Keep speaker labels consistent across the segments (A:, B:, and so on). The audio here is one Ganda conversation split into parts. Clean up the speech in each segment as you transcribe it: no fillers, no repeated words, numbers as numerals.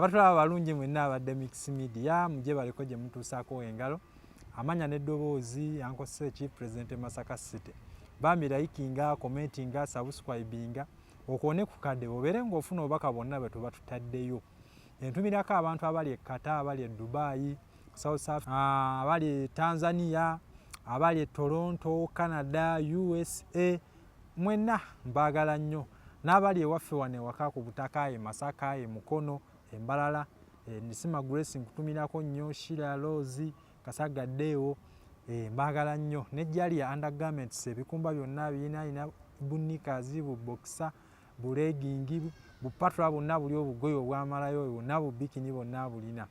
A: Abatulaba balungi mwenna abadde Mix Media, mujje baliko gye mutuusaako engalo. Amanya n'eddoboozi Uncle Seki, President Masaka City. Bambi likinga, commentinga, subscribinga, okoone ku kadde obeere ng'ofuna obubaka bwonna bwe tuba tutaddeyo. Entumirako abantu abali e Qatar, abali e Dubai, South Africa, abali e Tanzania, abali e Toronto, Canada, USA, mwenna mbaagala nnyo. N'abali ewaffe wano ewaka ku butaka e Masaka, e Mukono, e Mbarara, e Nisima Grace nkutumirako nnyo, Sheila Rose, Kasagga Deo, mbaagala nnyo. Ne Jalia Undergarments, ebikumba byonna birina, alina bu knickers, bu boxer, bu legging, bu patula bwonna buli obugoye obwamalayo bwonna bu bikini bwonna bulina.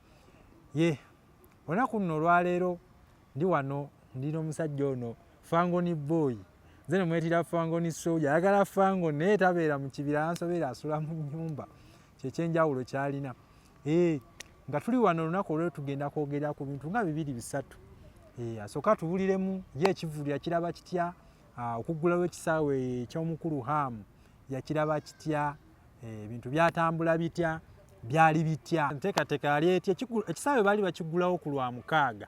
A: Ye olunaku luno olwaleero ndi wano ndi n'omusajja ono Fangoni Boy. Nze ne mwetira Fangoni Soldier, ayagala Fangoni naye tabeera mu kibira, ansobeera asula mu nnyumba, kyekyenjawulo ky'alina. Nga tuli wano olunaku olwaleero tugenda kwogera ku bintu nga bibiri bisatu. Asooka atubuliremu ye ekivvulu yakiraba kitya, okuggulawo ekisaawe eky'omukulu Ham yakiraba kitya, ebintu byatambula bitya, byali bitya, enteekateeka yali etya. Ekisaawe baali bakiggulawo ku Lwamukaaga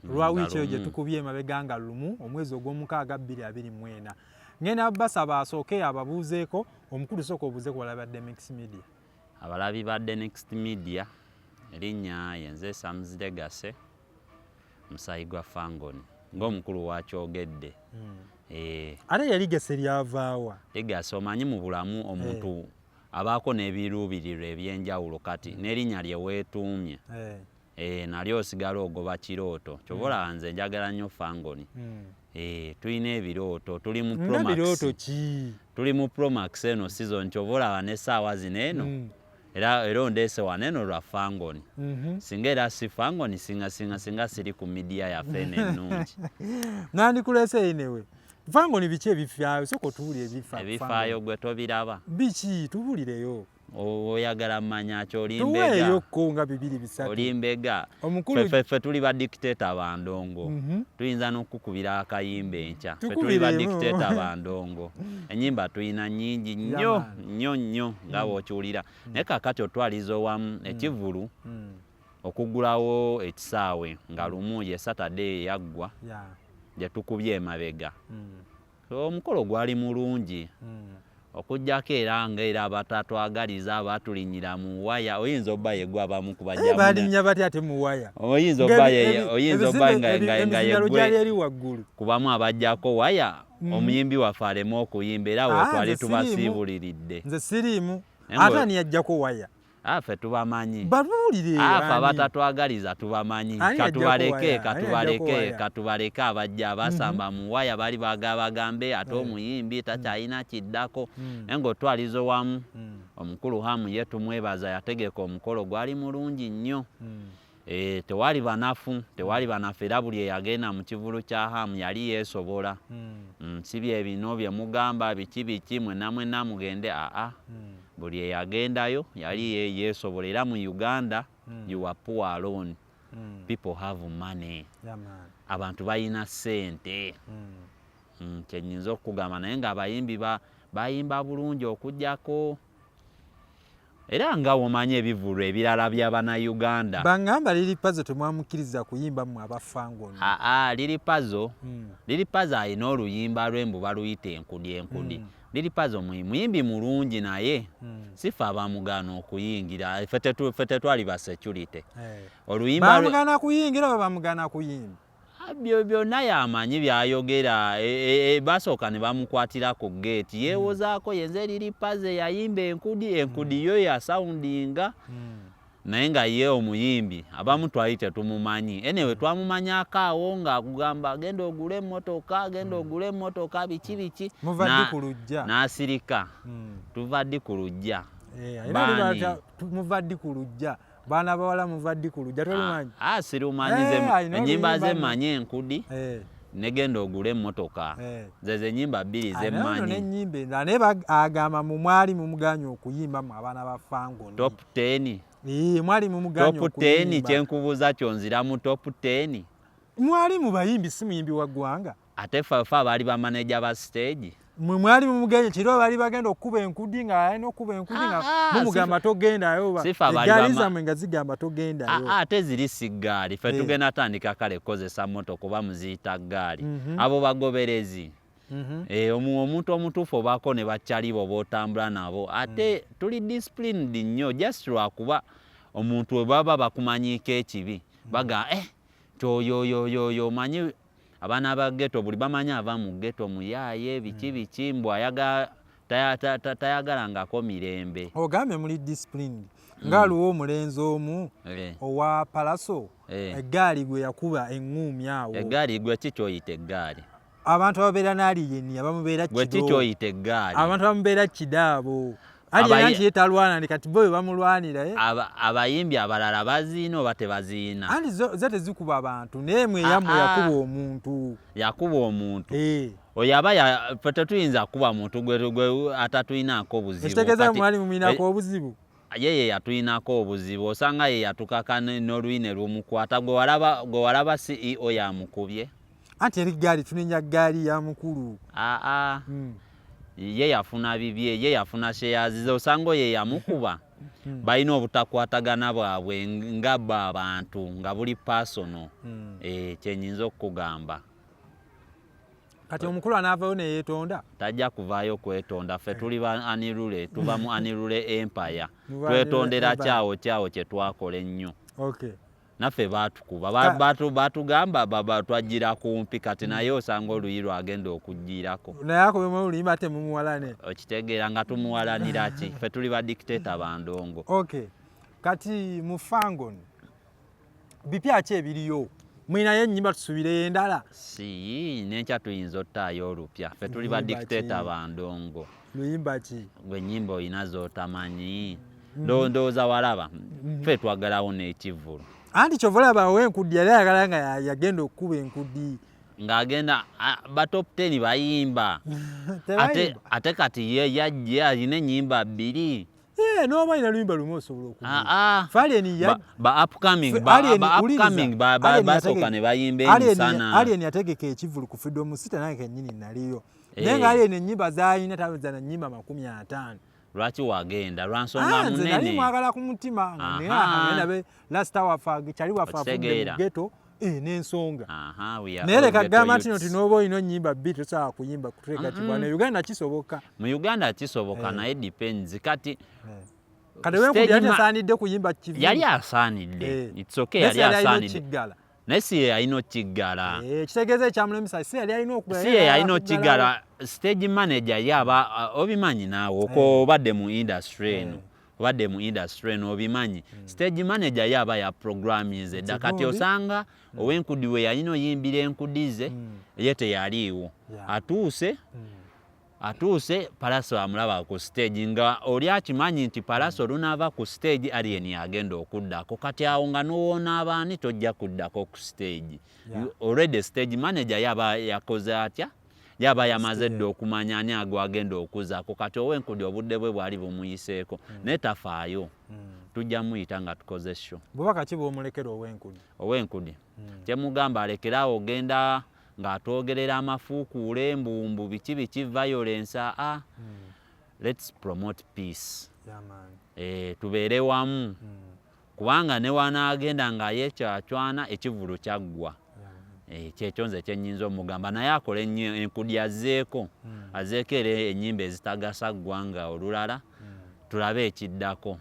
A: olwa wiiki eyo gye tukubye emabega nga lumu omwezi ogw'omukaaga 2024. Ngenda basaba asooke ababuuzeeko. Omukulu, sooka obuuze ku balabi ba Demix Media.
B: Abalabi ba The Next Media, erinnya yenze Sams Legacy, musayi gwa Fangoni ng'omukulu wakyogedde.
A: Ate ye Legacy lyavaawa?
B: Legacy, omanyi mu bulamu omuntu abaako n'ebiruubirirwa ebyenjawulo, kati n'erinnya lye weetuumye nalyo osigala ogoba kirooto. Kyova olaba nze njagala nnyo Fangoni. Tulina ebirooto, tuli mu
A: Nga birooto ki?
B: Tuli mu Promax eno season, kyova olaba n'essaawa zino eno era ondeese wano eno lwa Fangoni. Singa era si Fangoni, singa siri ku media yaffe eno ennungi.
A: Nandikuleese anyway. Fangoni biki ebifaayo? Sooka otubuulire ebifa.
B: Ebifaayo gwe tobiraba.
A: Biki? Tubuulireyo.
B: Oyagala mmanya ki? Oli
A: mbega. Tuweeyokko nga bibiri bisatu.
B: Oli mbega.
A: Omukulu
B: Ffe tuli ba dictator ba ndongo. Tuyinza n'okukubira akayimba enkya. Ffe tuli ba
A: Tukubiremu.
B: dictator ba ndongo. Ennyimba tulina nnyingi nnyo nnyo nnyo nga bw'okiwulira. Naye kaakati otwaliza owamu ekivvulu okuggulawo ekisaawe nga lumu ye Saturday eyaggwa gye tukubye emabega. Omukolo gwali mulungi. Okuggyako era nga era abatatwagaliza abatulinnyira mu waya, oyinza obba yegwe abamu ku bajjamu
A: Balinnya batya ate mu waya?
B: Oyinza obba oyinza obba nga
A: emizindaalo gyali
B: yegwe
A: eri waggulu.
B: Kubamu abajjako waya omuyimbi waffe aleme okuyimba, era
A: Ah,
B: we twali
A: nze siriimu.
B: tubasiibuliridde.
A: Nze siriimu.
B: Naye
A: Ate ani yajjako waya?
B: Ah, ffe tubamanyi.
A: Babuulire.
B: Ah, ffe
A: ani?
B: abatatwagaliza tubamanyi.
A: Ani yajjako
B: Katubaleke.
A: waya? Ani yajjako
B: Katubaleke.
A: waya?
B: Katubaleke abajja abasamba mu waya bali bagambe ate omuyimbi takyalina kiddako. Naye ng'otwaliza owamu, omukulu Hamu ye tumwebaza, yategeka omukolo gwali mulungi nnyo. Tewali banafu, tewali banafu, era buli eyagenda mu kivulu kya Hamu yali yeesobola. Si bye bino bye mugamba biki biki, mwenna mwenna mugende, aa, buli eyagendayo yali yeesobola. Era mu Uganda you are poor alone, people have money.
A: Yeah, man.
B: Abantu balina ssente. Kyenyinza okukugamba, naye ng'abayimbi bayimba bulungi, okugyako era nga womanyi ebivvulu ebirala by'Abannayuganda.
A: Baŋŋamba Lil Pazo temwamukkiriza kuyimba mmwe aba Fangoni.
B: Aa, Lil Pazo, Lil Pazo alina oluyimba lwe mbu baluyita Enkudi Enkudi. Lil Pazo muyimbi mulungi, naye si ffe abamugaana okuyingira. Ffe tetwali ba security. Oluyimba
A: Bamugaana kuyingira oba bamugaana kuyimba?
B: Ah, byonna yamanyi byayogera. Basooka ne bamukwatira ku geeti, yeewozaako yenze Lil Pazo yayimba Enkudi Enkudi, yo yasoundinga, naye nga ye omuyimbi abamu twali tetumumanyi. Anyway, twamumanyako awo ng'akugamba genda ogule emmotoka, genda ogule emmotoka, biki biki.
A: Muva ddi ku lujja?
B: N'asirika. Tuva ddi ku lujja?
A: Alina
B: Baani?
A: Muva ddi ku lujja, baana bawala, muva ddi ku lujja, tolumanyi?
B: Ah, sirumanyi.
A: Eh, alina
B: Ennyimba
A: oluyimba
B: ze
A: nno.
B: mmanyi Enkudi negenda ogule emmotoka. Ze ze ennyimba bbiri
A: Alina nno
B: zemmanyi.
A: N'ennyimba endala, naye agamba mu mwali mumuganye okuyimba mu abaana ba Fangoni.
B: Top 10.
A: Mwali mumuganye
B: Top 10.
A: okuyimba.
B: Kyenkubuuza kyonziramu, top 10?
A: Mwali mu bayimbi, si muyimbi wa ggwanga.
B: Ate ffe abaali bamaneja ba stage.
A: Mwe mwali mumugenye kiro bali bagenda okukuba enkudi nga alina okukuba enkudi nga
B: Ah, ah,
A: mumugamba togendayo
B: sifa bali
A: eggaali zammwe nga zigamba togendayo.
B: Ah, ate ziri si ggaali, ffe
A: Eh.
B: tugenda tandika kale kukozesa moto kuba muziyita ggaali.
A: Mhm.
B: Abo bagoberezi. Eh, omuntu omutuufu obaako ne bakyalibo b'otambula nabo, ate tuli disciplined nnyo, just lwakuba omuntu we baba bakumanyiiko ekibi baga nti oyo oyo oyo oyo omanyi abaana ba ghetto buli bamanyi ava mu ghetto muyaaye biki biki mbu tayagalangako mirembe.
A: Ogambye muli disciplined, ng'aliwo omulenzi omu owa Palaso, eggaali gwe yakuba eŋŋuumi awo.
B: Eggaali gwe ki kyoyita eggaali?
A: Abantu ababeera n'aliyeni abamubeera
B: Gwe ki
A: kido.
B: kyoyita eggaali?
A: Abantu abamubeera kidaabo aliyeni anti ye talwana ndi kati bo be bamulwanira, eh.
B: Abayimbi abalala baziina oba tebaziina?
A: Anti zo tezikuba abantu, naye mwe eyammwe
B: Ah, ah.
A: yakuba omuntu.
B: Yakuba omuntu.
A: Eh.
B: Oyo aba ffe tetuyinza kuba muntu gwe atatulinaako buzibu.
A: Ekitegeeza
B: Kati
A: mwali mumwinako obuzibu?
B: Ye yatulinako obuzibu, osanga ye yatukaka n'oluyi ne lumukwata. Gwe walaba CEO yamukubye?
A: Anti eri ggaali tunenya ggaali ya mukulu.
B: Aa, ye yafuna bibye, ye yafuna shares ze, osanga oyo yamukuba. Balina obutakwatagana bwabwe nga bo abantu nga buli personal. Kyenyinza okukugamba.
A: Kati omukulu anaavayo ne yeetonda?
B: Tajja kuvaayo kwetonda, ffe tuli ba Anirule, tuva mu Anirule Empire.
A: Muba
B: Twetondera
A: Anirule Empire.
B: kyawo kyawo kye twakola ennyo. Naffe baatukuba, baatugamba, twajjira kumpi kati naye osanga oluyi lwagenda okugirako.
A: Naye akubemu oluyimba ate mumuwalane.
B: Okitegeera nga tumuwalanira ki? Ffe tuli ba dictator ba ndongo.
A: Kati mu Fangon bipya ki ebiriyo? Mwinayo ennyimba tusuubireyo endala?
B: Si, n'enkya tuyinza ottaayo olupya. Ffe tuli ba
A: Luyimba ki?
B: dictator ba ndongo.
A: Luyimba ki?
B: Gwe ennyimba olina z'otamanyi. Ndowooza walaba. Ffe twagalawo n'ekivvulu.
A: Anti kyova olaba ow'enkudi yali ayagala nga yagenda okukuba enkudi.
B: Ng'agenda, ba top 10 bayimba.
A: Tebayimba.
B: Ate kati ye yajja alina ennyimba bbiri.
A: N'oba alina luyimba lumu osobola okuyimba.
B: Ah, ah.
A: Alien ya-
B: Ba upcoming,
A: Alien,
B: ba
A: wuliriza.
B: upcoming,
A: Alien
B: basooka ne bayimba emisana.
A: Alien yategeka ekivvulu ku Freedom City nange kennyini naliyo. Naye nga Alien ennyimba z'alina taweza na nnyimba 50.
B: Lwaki wagenda? Lwa nsonga
A: Nze nali
B: munene.
A: mwagala ku mutima, nga naye ngenda be last hour kyali waffe avudde mu
B: Okitegeera.
A: ghetto, n'ensonga.
B: Aha, we are
A: Naye
B: all
A: leka
B: ghetto
A: gamba nti
B: youths.
A: nti n'oba olina ennyimba bbiri tosobola kuyimba kuteeka kibwa. Ne Uganda kisoboka.
B: Mu Uganda kisoboka, naye depends. Kati
A: Kati we
B: stage
A: yali asaanidde kuyimba kivu.
B: Yali asaanidde. It's okay,
A: Naye si
B: yali
A: yali alina
B: asaanidde.
A: okiggala.
B: Naye si ye yalina okiggala.
A: Kitegeeza ekyamulemesa si yali alina okuggala,
B: Si
A: yali
B: ye yalina
A: alina
B: okiggala. Stage manager ye aba, obimanyi naawe, oko obadde mu industry eno. Obadde mu industry eno obimanyi. Stage manager ye aba ya programming edda. Kati
A: Kigundi.
B: osanga ow'enkudi we yalina oyimbira enkudi ze, ye teyaliiwo. Atuuse Palaso amulaba ku stage nga oli akimanyi nti Palaso lunaava ku stage Alien agenda okuddako. Kati awo nga n'owoona abaani tojja kuddako ku stage. Already stage manager yaba yakoze atya? Yaba yamaze dda okumanya ani agwo agenda okuzaako. Kati ow'enkudi obudde bwe bwali bumuyiseeko. Naye tafaayo. Tujja muyita nga tukoze show.
A: Bubaka ki bw'omulekera ow'enkudi?
B: Ow'enkudi. Kyemugamba alekeraawo ogenda ng'atwogerera amafuukuule mbumbu biki biki violence. Let's promote peace. Tubeere wamu. Kubanga ne wanaagenda nga yeekyacwana ekivvulu kyaggwa. Kyekyo nze kye nnyinza omugamba, naye akole ennyo enkudi azzeeko. Azzeeko era ennyimba ezitagasa ggwanga olulala, tulabe ekiddako.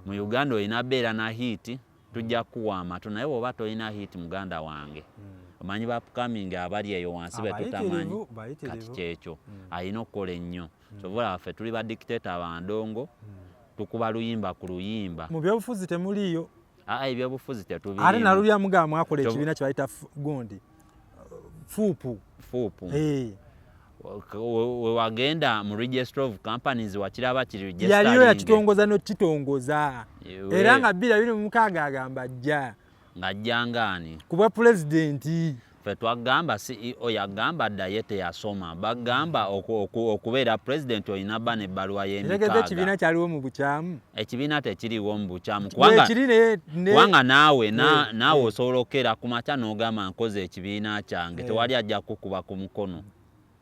B: Mu Uganda olina beera na hit, tujja kukuwa amatu, naye bw'oba tolina hit muganda wange. Omanyi ba upcoming abali eyo wansi be tutamanyi.
A: Bayitirivu.
B: Kati kyekyo alina okukola ennyo. Kyova olaba ffe tuli ba dictator ba ndongo, tukuba luyimba ku luyimba.
A: Mu byobufuzi temuliiyo.
B: Aa, ebyobufuzi tetubiriimu.
A: Ate nalulya mugamba mwakola ekibiina kye bayita gundi fuupu.
B: Fuupu. We wagenda mu register of companies wakiraba kiri registering.
A: Yaliyo yakitongoza n'okitongoza. Era nga 2026 agamba ajja.
B: Ng'ajja ng'ani?
A: Ku bwa pulezidenti.
B: Ffe twagamba CEO yagamba dda ye teyasoma. Bagamba okubeera pulezidenti olina bba n'ebbaluwa
A: Ekitegeeza
B: y'emikaaga.
A: ekibiina kyaliwo mu bukyamu.
B: Ekibiina tekiriiwo mu bukyamu.
A: Bwekiri ne
B: Kubanga naawe osobola okukeera ku makya n'ogamba nkoze ekibiina kyange. Tewali ajja kukuba ku mukono.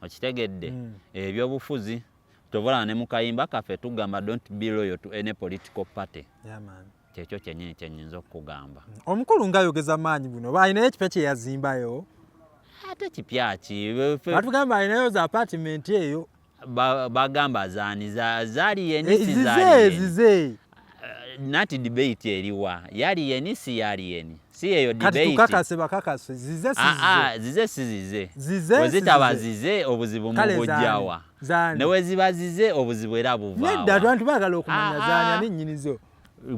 B: Okitegedde? Ebyobufuzi tovola ne mukayimba kaffe tugamba, "Don't be loyal to any political party."
A: Yeah, man.
B: Kyekyo kyennyini kyenyinza okukugamba.
A: Omukulu ng'ayogeza maanyi buno, oba alinayo ekipya kye yazimbayo?
B: Ate kipya ki?
A: Batugamba alinayo za apartment eyo.
B: Bagamba zaani? Zaali
A: Eh,
B: yenisi?
A: zize.
B: Zaali.
A: Zize.
B: Nati debate eriwa? Yali yeni, si yali yeni, si eyo
A: Kati
B: debate.
A: tukakase, bakakase, zize si
B: Ah,
A: zize?
B: ah, zize si zize?
A: Zize
B: Bwe
A: si
B: zitaba
A: zize?
B: zize, obuzibu
A: Kale
B: mubujjawa?
A: zaani?
B: Ne we ziba zize, obuzibu era
A: Nedda,
B: buvaawa?
A: abantu baagala okumanya.
B: Ah,
A: Zaani?
B: ah.
A: Ani nnyinizo?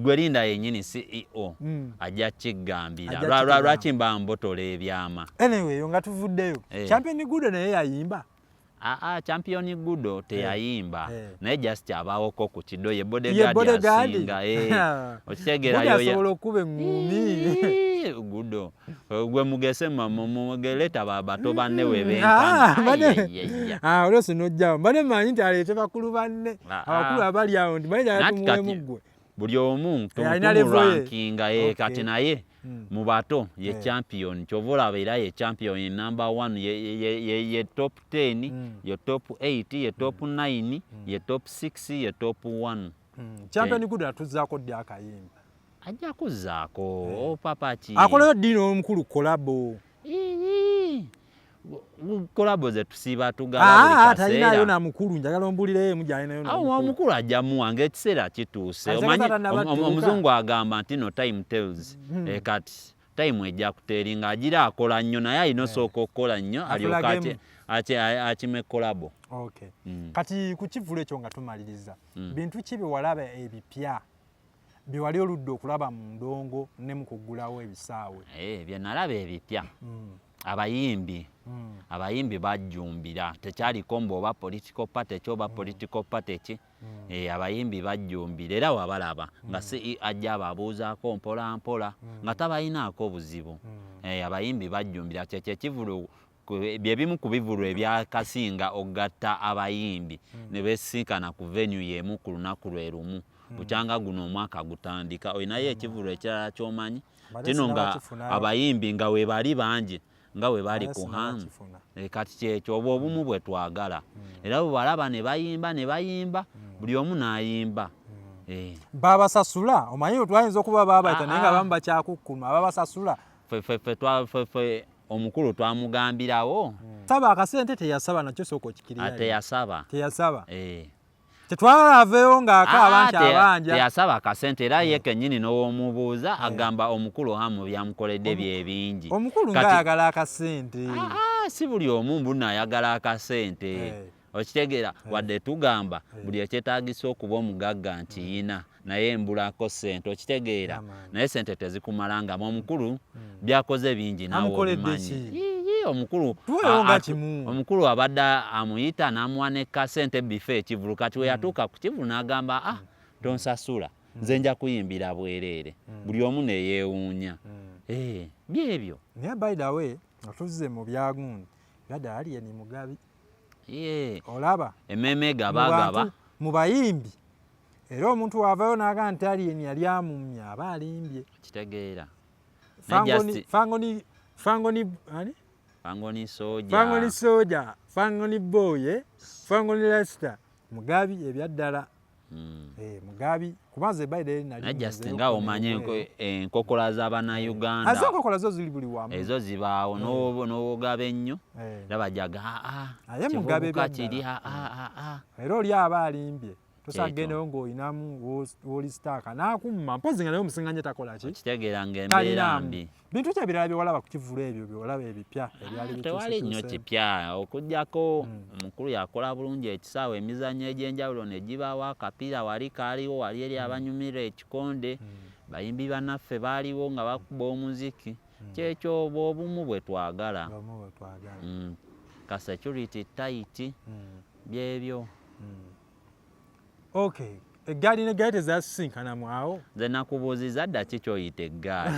B: Gwe linda, yennyini CEO ajja kiggambira.
A: Ajja kikugamba.
B: Lwaki mba mbotola ebyama?
A: Anyway, eyo nga tuvuddeyo.
B: Eh.
A: Champion Gudo naye yayimba?
B: Aa, Champion Gudo teyayimba,
A: Eh.
B: naye just abaawoko ku kido, ye
A: Ye
B: bodyguard
A: bodyguard.
B: asinga. Eh, okitegeera?
A: Gudo asobola okuba eŋŋuumi.
B: Ii, Gudo gwe mugese, mugeleta bato banne we
A: Ah,
B: benkana.
A: Ah, olwosi nojjawo, mbadde manyi nti aleete bakulu banne,
B: Ah,
A: abakulu
B: ah.
A: abali awo, nti manyi
B: Nati
A: tumuweemu
B: kati
A: ggwe.
B: Buli omu
A: Eh, alina level ye.
B: tumurankinga. Kati naye mu bato ye champion, kyova olaba era ye champion, ye number one, ye top 10, ye top 8, ye top 9, ye top 6, ye top 1.
A: Champion Gudo atuzzaako ddi akayimba?
B: Ajja kuzzaako. Opapa ki?
A: Akolayo ddi n'omukulu collabo?
B: Ii, collabo ze tusiiba tugaba
A: Ah,
B: buli
A: talinayo
B: kaseera.
A: na mukulu, njagala ombulireyo emu gyalinayo.
B: Awo omukulu ajja muwa ng'ekiseera kituuse.
A: Azze
B: Omanyi
A: tanaba tuuka.
B: omuzungu agamba nti no, "Time tells." Eh, kati time ejja kuteeringa, agira akola nnyo, naye alina osooka okukola nnyo alyoke
A: Atulagemu.
B: akime collabo.
A: Okay. Kati ku kivvulu ekyo nga tumaliriza, bintu ki bye walaba ebipya bye wali oludde okulaba mu ndongo ne mu kuggulawo ebisaawe?
B: Eh, bye nalaba ebipya, abayimbi, abayimbi bajjumbira, tekyaliko mbu oba political party ki oba political party ki. Eh, abayimbi bajjumbira, era wabalaba nga si ajja ababuuzaako mpola mpola nga tabalinaako buzibu. Eh, abayimbi bajjumbira, kyekyo ekivulu bye bimu ku bivulu ebyakasinga okugatta abayimbi ne besinkana ku venue y'emu ku lunaku lwe lumu bukyanga guno omwaka gutandika. Olinayo ekivulu ekirala ky'omanyi
A: Mbadde
B: tino nga
A: sinnabakifunayo.
B: abayimbi nga we bali bangi nga we bali
A: Mbadde
B: ku hamu?
A: sinnabakifuna.
B: Eh, kati kyekyo obwo obumu bwe twagala, era bwe balaba ne bayimba ne bayimba, buli omu n'ayimba. Eh,
A: Babasasula? Omanyi twayinza okuba babayita naye nga
B: Ah, ah.
A: bamu bakyakukkuluma. Babasasula?
B: Ffe- ffe- ffe twa- ffe- ffe omukulu twamugambirawo.
A: Saba akasente teyasaba, nakyo sooka okikirira.
B: Teyasaba.
A: Teyasaba.
B: Eh.
A: Tetwagala aveeyo ng'akaaba
B: Ah,
A: nti abanja.
B: Teyasaba akasente, era ye kennyini n'owomubuuza agamba omukulu Hamu byamukoledde bye bingi.
A: Omukulu
B: Kati-
A: ng'ayagala akasente.
B: Ah, si buli omu mbu nayagala akasente. Okitegeera? Wadde tugamba buli ekyetaagisa okuba omugagga nti yina, naye mbulako ssente, okitegeera?
A: Yeah, man.
B: Naye sente tezikumalangamu. Omukulu byakoze bingi, naawe
A: Amukoledde
B: obimanyi.
A: ki?
B: Ii, omukulu
A: Tuweewo nga kimu.
B: Omukulu abadde amuyita n'amuwa ne kasente bifo ekivulu. Kati we yatuuka ku kivulu n'agamba, "Ah, tonsasula, nze nja kuyimbira bwereere." Buli omu neyeewuunya. Eh, byebyo.
A: Naye by the way, nga tuzze mu byagundi, era ddala Alien mugabi.
B: Ye,
A: Olaba
B: emmeeme
A: mu
B: gabagaba.
A: bantu, mu bayimbi, era omuntu waavayo n'agamba nti Alien yali amumya, aba alimbye.
B: Kitegeera? Naye
A: Fangoni
B: just-
A: Fangoni ani?
B: Fangoni Soja.
A: Fangoni Soja, Fangoni Boy, eh? Fangoni Lester mugabi ebyaddala. Eh, mugabi kubanze by the way nali
B: Naye just
A: nzeyo
B: nga
A: ku
B: omanye
A: ebweru.
B: enkokola z'abannayuganda.
A: Ate enkokola zo ziri buli wamu.
B: Ezo zibaawo, n'owogaba ennyo
A: Eh.
B: era bajaga, "Ah,
A: Naye mugabe
B: kivubuka
A: ebyaddala.
B: kiri, ah, ah, ah, ah."
A: Era oli aba alimbye, tosobola
B: Kyekyo.
A: kugendayo ng'olinamu woli sitaaka n'akumma, mpozi nga naye omusinganye takola ki?
B: Okitegeera ng'embeera
A: Talinaamu.
B: mbi.
A: Bintu ki ebirala byewalaba ku kivvulu ebyo byewalaba ebipya ebyali
B: Ah, tewali nnyo
A: bituusetuuse?
B: kipya okugyako omukulu yakola bulungi ekisaawe, emizannyo egy'enjawulo ne gibaawo, akapiira wali kaaliwo, wali eri abanyumira ekikonde, bayimbi bannaffe baaliwo nga bakuba omuziki. Kyekyo obwo obumu bwe twagala.
A: Obumu bwe twagala.
B: Ka security tight, byebyo.
A: Okay, eggaali neggaali tezasisinkanamu awo?
B: Nze nakubuuziza dda, ki kyoyita eggaali?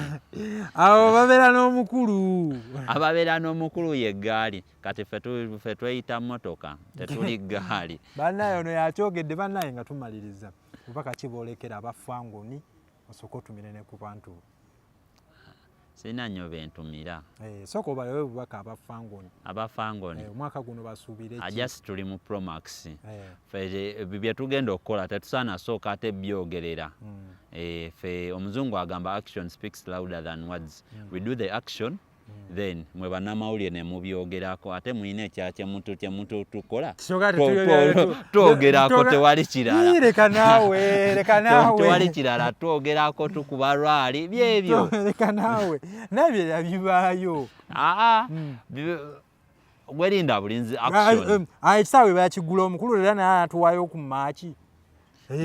A: Awo babeera n'omukulu.
B: Ababeera n'omukulu ye eggaali. Kati ffe tweyita mmotoka, tetuli ggaali.
A: Bannaye, ono yakyogedde. Bannaye, nga tumaliriza, bubaka ki boolekera abafangoni? Osooka otumire ne ku bantu.
B: Sirina nnyo bentumira.
A: Eh, sooka obalewe bubaka abafangoni.
B: Abafangoni.
A: Eh, omwaka guno basuubire ki?
B: Ajasi tuli mu Promax.
A: Eh.
B: Ffe bye tugenda okukola tetusaana sooka ate byogerera. Ffe omuzungu agamba action speaks louder than words. We do the action, then mwe bannamawulire ne mubyogerako, ate mulina ekya kyemututukola twogerako, tewali kirala.
A: Leka naawe, leka naawe.
B: Tewali kirala, twogerako, tukuba lwali byebyo.
A: Leka naawe, naye bibaayo.
B: Aa, werinda bulinzi action.
A: Ekisaawe bakigula, omukulu era naye anatuwaayo ku maaki.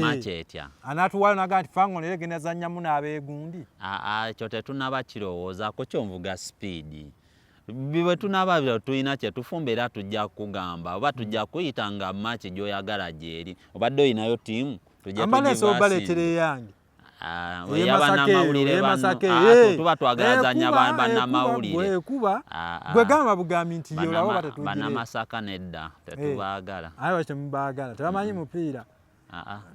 B: Maaki etya?
A: Anatuwaayo naga nti Fangone era egenda zannyamu n'abeegundi.
B: Aa, ekyo tetunaba kirowoozaako, kyonvuga speed. Bwe tunaba tulina kyetufumba era tujja kugamba oba tujja kuyita nga maaki gy'oyagala gyeri. Obadde olinayo ttiimu, tujja.
A: Ambaneso obaleetera eyange.
B: Bannamawulire bano tuba twagala zanya bannamawulire.
A: Ekuba gwe gamba bugambi nti yolaba batatugire.
B: Bannamasaka nedda, tetubaagala.
A: Aye lwaki temubaagala? Tebamanyi mupiira.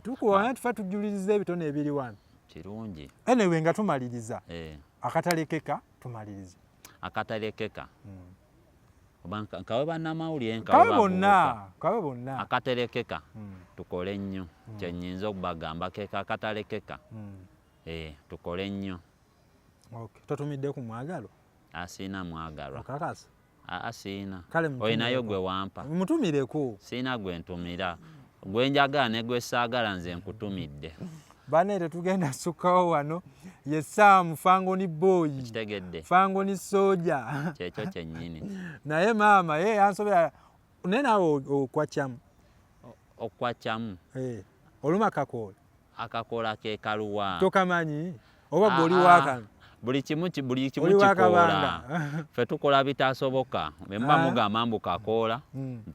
A: Tukuwa tufa tujuliriza ebitone ebiri wano.
B: Kirungi.
A: Anyway, nga tumaliriza, akatalekeka tumaliriza.
B: Akatalekeka oba nkawe bannamawulire?
A: Kawe bonna, kawe bonna.
B: Akaterekeka, tukole nnyo. Kyenyinza okubagamba keka akatalekeka, tukole nnyo.
A: Totumidde ku mwagalo?
B: Asiina mwagalwa.
A: Okakasa?
B: Aa, siina.
A: Kale.
B: Olinayo gwe wampa?
A: Mutumireko.
B: Siina gwe ntumira. Gwe njagala ne gwe saagala, nze nkutumidde.
A: Bane, tetugenda sukkawo wano. Ye Sam Fangoni Boy.
B: Kitegedde.
A: Fangoni Soja.
B: Kyekyo kyennyini.
A: Naye maama ye yansobera, naye naawe okwacyamu.
B: Okwacyamu?
A: Eh, oluma kakoola.
B: Akakoola ke kaluwa?
A: Tokamanyi? Oba gwe oli wakano?
B: Buli kimu buli kimu kikoola. Ffe tukola bitasoboka. Bwe muba mugamba mbu kakoola,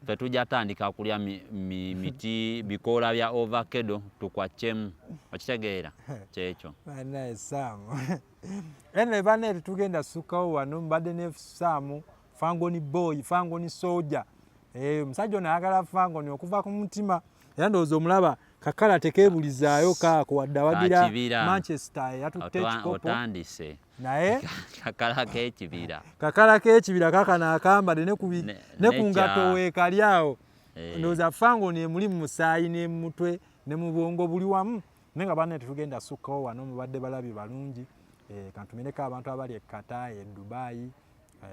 B: ffe tujja tandika kulya miti, bikoola bya avocado tukwaccemu. Okitegeera? Kyekyo.
A: Banaye Saamu, ene banaye, tetugenda sukkawo wano. Mbadde ne Saamu Fangoni Boy, Fangoni Soja. Omusajja ono ayagala Fangoni okuva ku mutima, era ndowooza omulaba kakala tekeebulizaayo kaako wadde awagira Manchester yatutte ekikopo.
B: Otandise.
A: Naye
B: kakala k'ekibira.
A: Kakala k'ekibira kakano akambadde ne ku ngato weekali awo. Ndowooza Fangoni emuli mu musaayi ne mu mutwe ne mu bwongo, buli wamu. Naye nga banne, tetugenda sukkawo wano. Mubadde balabi balungi. Kantumireko abantu abali e Qatar, e Dubai,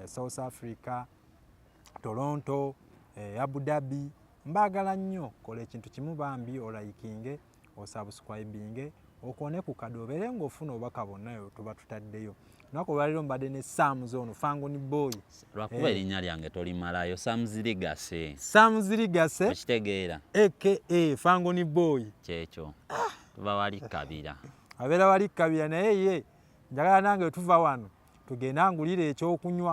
A: South Africa, Toronto, Abu Dhabi. Mbaagala nnyo. Kola ekintu kimu bambi, olikinge, osubscribinge, okone ku kade, obeere ng'ofuna obubaka bwonna tuba tutaddeyo. Lunaku olwaleero mbadde ne Sams ono Fangoni Boy.
B: Lwakuba erinnya lyange tolimalayo, Sams Legacy.
A: Sams Legacy.
B: Okitegeera?
A: Aka Fangoni Boy.
B: Kyekyo, tuba wali Kabira.
A: Abeera wali Kabira. Naye ye njagala nange tuva wano tugende angulire ekyokunywa.